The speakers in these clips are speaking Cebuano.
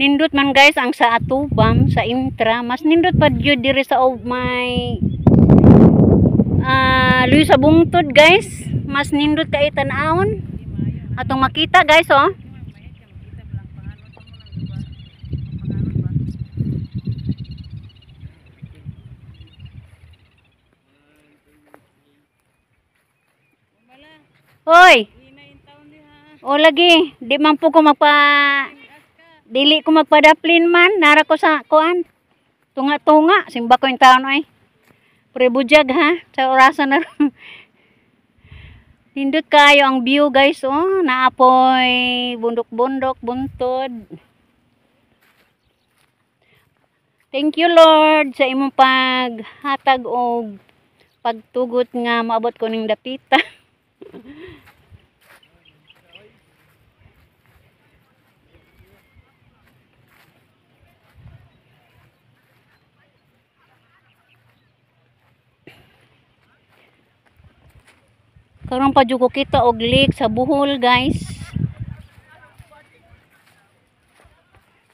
Nindot man guys ang sa Atubam, sa Intra, mas nindot pa jud diri sa may Luis sa Bungtod guys, mas nindot kay tan-awon. Atong makita guys oh. Hoy. O lagi, di man po ko magpa dili ko magpadaplin man, nara ko sa kuan. Tunga-tunga, simba ko yung taon ay. Pre-bujag ha, sa orasan na. Nindot kayo ang view guys oh, naapoy bundok-bundok, buntod. Thank you Lord sa imong paghatag og pagtugot nga maabot ko ning dapita. Karon pa jud ko kita og lake sa Bohol guys.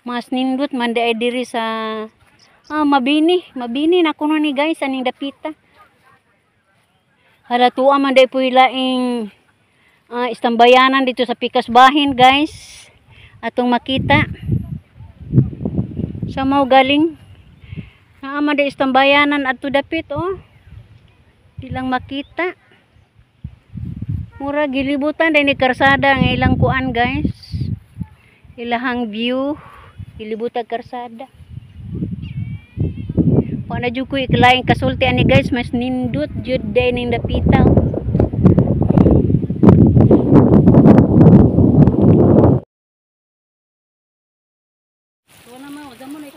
Mas nindot man di diri sa Mabini, Mabini na kuno ni guys aning dapita. Hala tuwa man di puy laing istambayanan dito sa Pikas Bahin guys. Atong makita. Sa mao galing. Naa man di istambayanan adto dapit oh. Di lang makita. Mura gilibutan din ni karsada ang ilang kuan guys. Ilahang view gilibutan karsada. Wa na jud ko iklaing kasulti ani guys, mas nindot jud day ning dapita.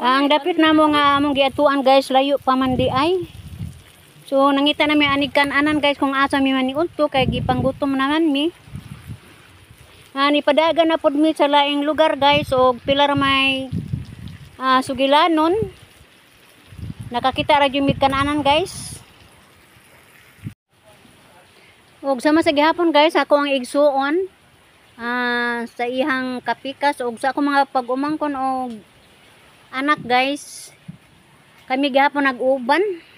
Ang dapit namo nga among giatuan guys, layo pa man di ay. So nangita na mi anig kan-anan guys kung asa mi maniudto kay gipanggutom naman mi. Nipadagan na pod mi sa laing lugar guys og pila ra may sugilanon. Nakakita ra jud mi kan-anan guys. Og sama sa gihapon guys, ako ang igsuon sa ihang kapikas og sa akong mga pag-umangkon og anak guys. Kami gihapon nag-uban.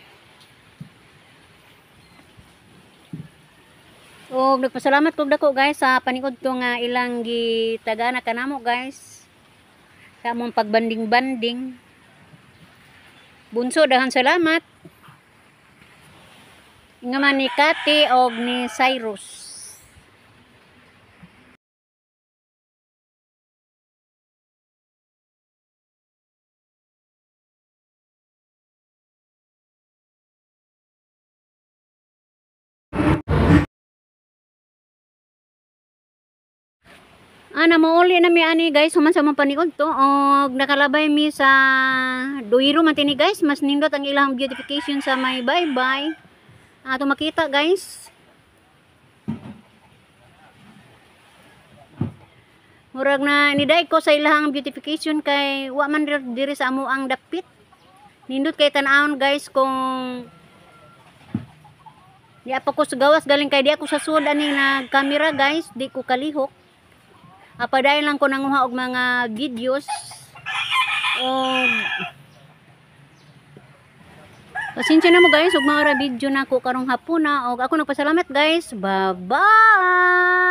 Og nagpasalamat kog dako guys sa paniudto nga ilang gitagana kanamo guys. Sa among pagbanding-banding. Bunso, daghang salamat. Nga man ni Kati og ni Cyrus. Ana mauli na mi ani guys, human sa among paniudto og nakalabay mi sa Duiro man tini guys, mas nindot ang ilang beautification sa may bye-bye. Ato makita guys. Murag na niday ko sa ilang beautification kay wa man diri sa amo ang dapit. Nindot kay tan-awon guys kung di pa ko sa gawas galing kay di ako sa sud ani nag camera guys, di ko kalihok. Padayon lang ko nanguha og mga videos. Og pasensya na mo guys og mga video na ko karong hapuna og ako nagpasalamat guys. Bye bye.